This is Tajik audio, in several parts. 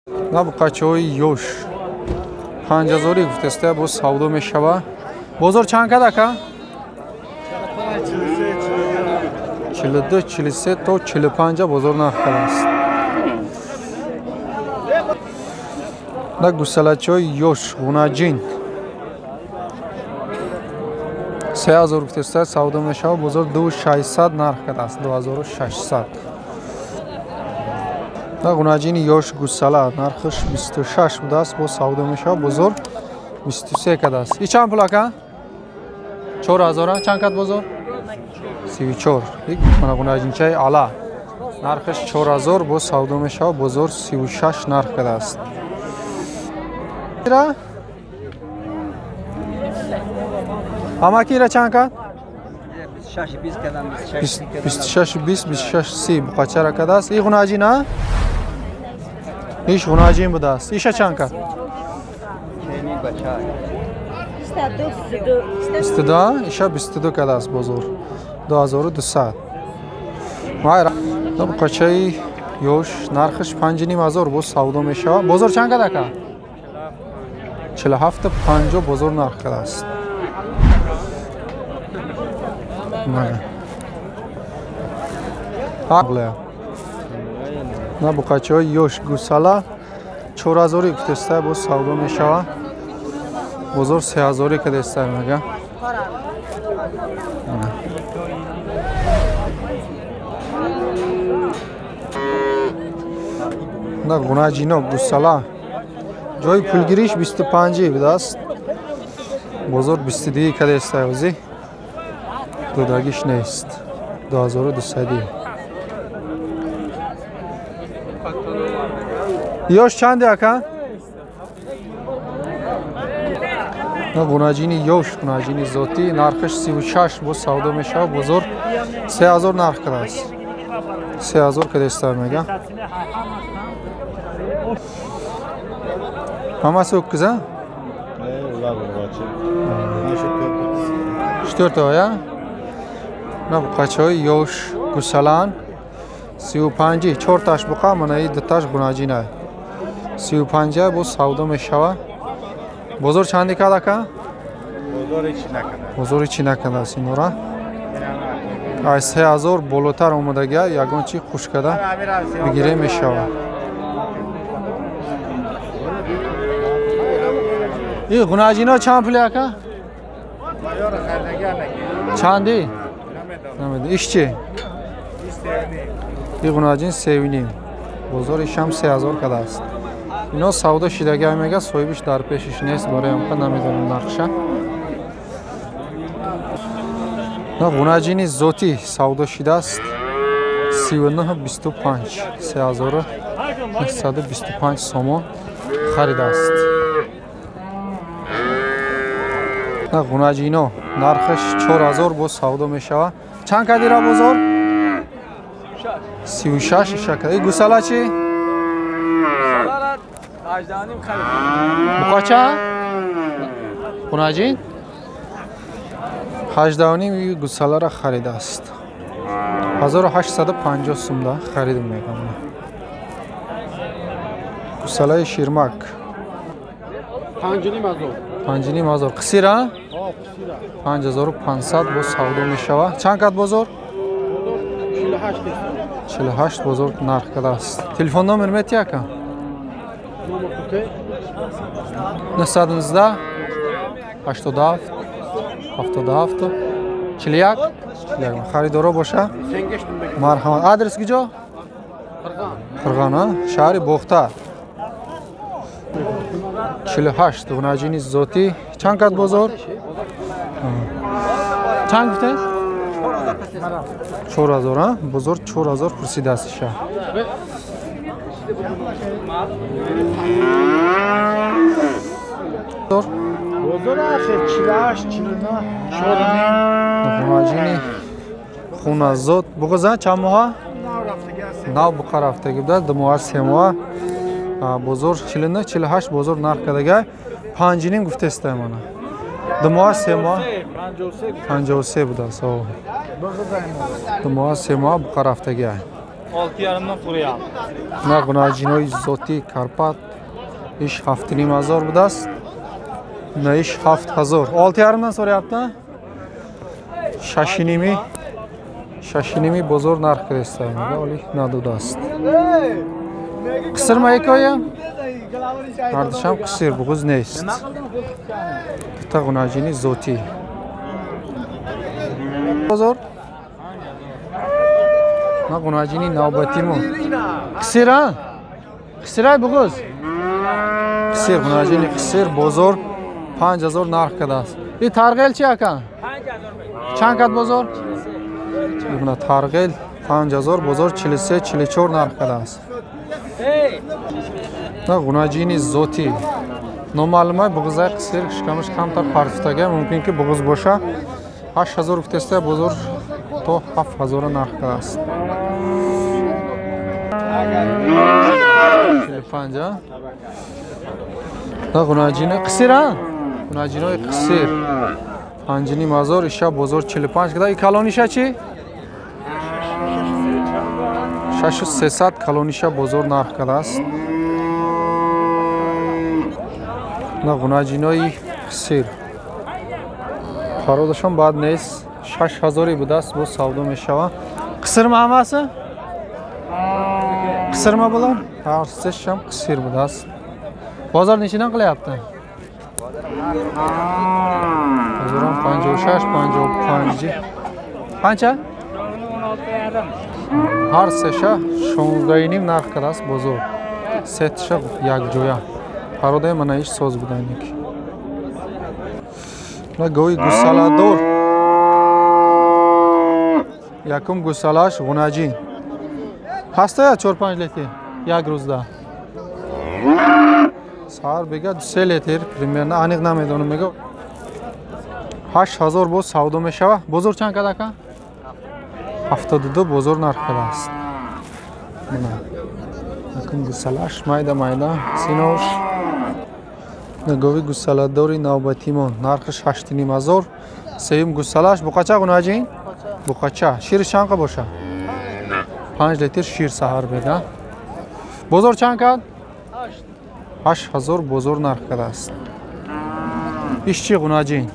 На буқачаҳои ёш 5000 гуфтеста, боз савдо мешава. Бозор чанд кад ака? 42, 43 то 45 бозор нарх кардааст. На гусалачаҳои ёш ғунаҷин 3000 гуфтеста, савдо мешава. Бозор 2600 нарх кардааст, 2600. На ғунаҷини ёш гусала нархаш 26 будааст, боз савдо мешава. Бозор 23 кардааст. И чанд пул ака? 4000. Чанд кад бозор? 34. Мана ғунаҷинчаи ала нархаш 4000, боз савдо мешава. Бозор 36 нарх кардааст. Амаки ира чанд кад? 26 20, 26 30 буқачара кардааст. И ғунаҷин а? Иш ғунаҷин будааст. Иша чанд кад? 22. Иша 22 кардааст бозор. 2200. Буқачаи ёш нархаш 5500, боз савдо мешавад. Бозор чанд кад ака? 47 50 бозор нарх кардааст. На буқачаҳои ёш гусала 4000 гуфтеста, боз савдо мешавад. Бозор 3000 кардеста мега. На ғунаҷино гусала ҷои пулгириш 25 будааст. Бозор 22 кардеста, ози додагиш нест. 2200. Ёш чанде ака? На ғунаҷини ёш, ғунаҷини зотӣ нархаш 36, боз савдо мешавад. Бозор 3000 нарх кардааст. 3000 кардеста мега. Ҳамаси өккиза? Четвёрта я? На буқачаҳои ёш гусалан 35, чорташ буқа, мана и дуташ ғунаҷина. 35 боз савдо мешавад. Бозор чанди кад ака? Бозори чӣ накардааст инора? Ай 3000 болотар омадагия, ягон чи хуш карда бигире мешавад. И ғунаҷино чанд пули ака? Чанди? Иш чи? И ғунаҷин 3,5. Бозор ишам 3000 кардааст. Ино савдо шидагиа мега, соҳибиш дар пешиш нест, барои ҳамқа намедонам нархша. На ғунаҷини зотӣ савдо шидааст 39 25, 3925 сомон харидааст. На ғунаҷино нархаш 4000, боз савдо мешавад. Чанд кадира бозор? 36 иша кад. И гусала чи? Буқача? Ғунаҷин? 18,5 гусаларо харидааст. 1850 сумда харидем мегам. Гусалаи ширмак. 5,5. 5,5. Қисира? 5500 боз савдо мешавад. Чанд кад бозор? 48 бозор нарх кардааст. Телефон номер мети ака? 919 87 77 41 41. Харидоро боша? Марҳамат. Адрес куҷо? Қирғон, шаҳри Бохтар. 48 ғунаҷини зотӣ. Чанд кад бозор? Чанд гуфтед? 4000. Бозор 4000 пурсидааст иша. Бозор ахир 48, 49, 4,5. Ғунаҷини хуназот. Буғиза чанд моҳа? Нав буқа рафтагӣ будааст, 2 моҳа, 3 моҳа. Бозор 49, 48 бозор нарх кардагай. 5,5 гуфтеста мана. 2 моҳа, 3 моҳа. 53 будааст. 2 моҳа, 3 моҳа буқа рафтагиай. 6,5-dan so'rayapti. На ғунаҷинои зотӣ Карпат иш 7,5 ҳазор будааст. На иш 7 ҳазор. 6,5-dan so'rayapti. 6,5, 6,5 бозор нарх киреста мега, оли надодааст. Қисирма якоя? Ҳардушам қисир, буғуз нест. Дута ғунаҷини зотӣ. Бозор? На ғунаҷини навбатимо. Қисира? Қисирай буғуз? Қисир, ғунаҷини қисир бозор 5 ҳазор нарх кардааст. И тарғел чи ака? Чанд кад бозор? Ибна тарғел 5 ҳазор, бозор 43, 44 нарх кардааст. На ғунаҷини зотӣ. Номаълумай буғузай қисир, шикамаш камтар партуфтага, мумкин ки буғуз боша. 8 ҳазор гуфтеста, бозор то 7 ҳазора нарх кардааст. 45 а? На ғунаҷини қисир а? Ғунаҷинои қисир. 5,5 ҳазор, иша бозор 45 када. И калониша чи? 6300 калониша бозор нарх кардааст. На ғунаҷинои қисир. Пародашон бад нест. 6 ҳазоре будааст, боз савдо мешавад. Қисирма ҳамаси? Қисирма bular? Ҳар сешам қисир будааст. Бозор nechidan qilyapti? Бозорам 56, 55. Qancha? Ҳар сеша 16,5 нарх кардааст бозор. Сетша якҷоя. Пародаи мана иш соз буданик. На гови гусаладор. Якум гусалаш ғунаҷин. Ҳаста 4-5 литр як рӯзда. Саҳар бега 2-3 литр примерно, аниқ намедонам мега. 8 ҳазор боз савдо мешава. Бозор чанд кад ака? 72 бозор нарх кардааст. Мана. Якум гусалаш майда майда синош. Гови гусаладори навбатимон нархаш 8,5 ҳазор. Сеюм гусалаш буқача ғунаҷин? Буқача. Шири чанд қа боша? 5 литр шир саҳар бега. Бозор чанд кад? 8 ҳазор бозор нарх кардааст. Иш чи ғунаҷин?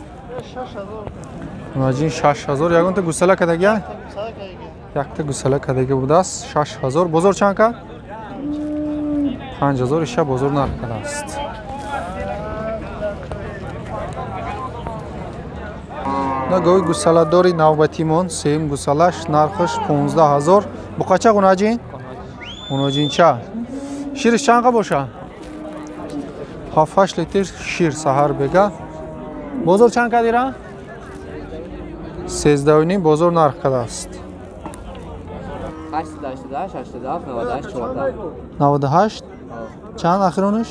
Ғунаҷин 6 ҳазор. Ягонта гусала кардагия? Якта гусала кардага будааст. 6 ҳазор. Бозор чанд кад? 5 ҳазор иша бозор нарх кардааст. На гови гусаладори навбатимон сеюм гусалаш нархаш 15 ҳазор. Буқача ғунаҷин? Ғунаҷинча. Шириш чанд қа боша? 7-8 литр шир саҳар бега. Бозор чанд кадира? 13,5 бозор нарх кардааст. 888 87 98 14. 98 чанд ахиронаш?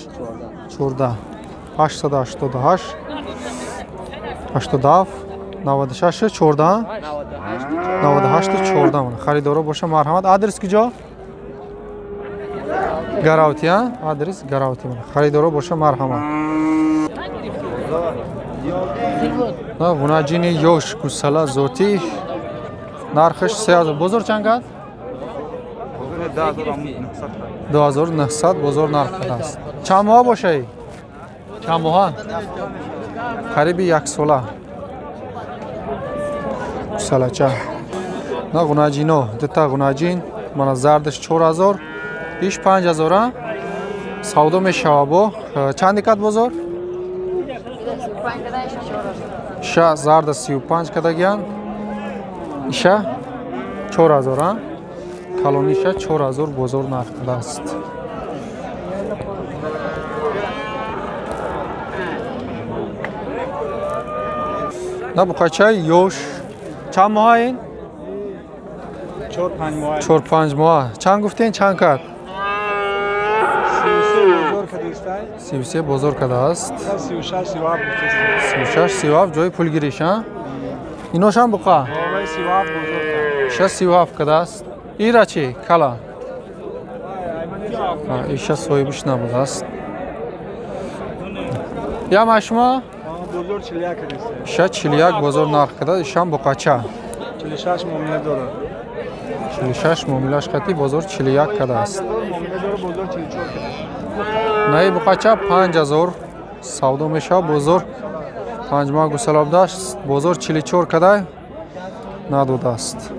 14. 888 87 96 14 98 14. Харидоро боша, марҳамат. Адрес куҷо? Гаравти, а? Адрес Гаравти. Харидоро боша, марҳамат. На ғунаҷини ёш гусала зотӣ нархаш 3 ҳазор. Бозор чанд кад? 2900 бозор нарх кардааст. Чанд моҳа бошаи? Чанд моҳа? Қариби яксола. Гусалача. На ғунаҷино, дута ғунаҷин, мана зардаш 4 ҳазор, иш 5 ҳазор а? Савдо мешава бо. Чанди кад бозор? Иша зарда 35 кадагиян. Иша 4 ҳазор а? Калониша 4 ҳазор бозор нарх кардааст. На буқачаи ёш чанд моҳа ин? 4-5 моҳ. 4-5 моҳа. Чанд гуфтен, чанд кард? 33 бозор кардистай. 33 бозор кардааст. 36 37 гуфтистай. 36 37 ҷои пулгириш, а? Иношам буқа? Овай 37 бозор кард. Иша 37 кардааст. Ира чи? Кала. Иша соҳибиш набудааст. Яма шумо? Бозор 41 кардистай. Иша 41 бозор нарх кардааст. Ишам буқача. 46 муомила дорад. 46 муомилаш қати бозор 41 кадааст. Наи буқача 5000 савдо мешавад, бозор 5 моҳ гусала будааст, бозор 44 кадай надодааст.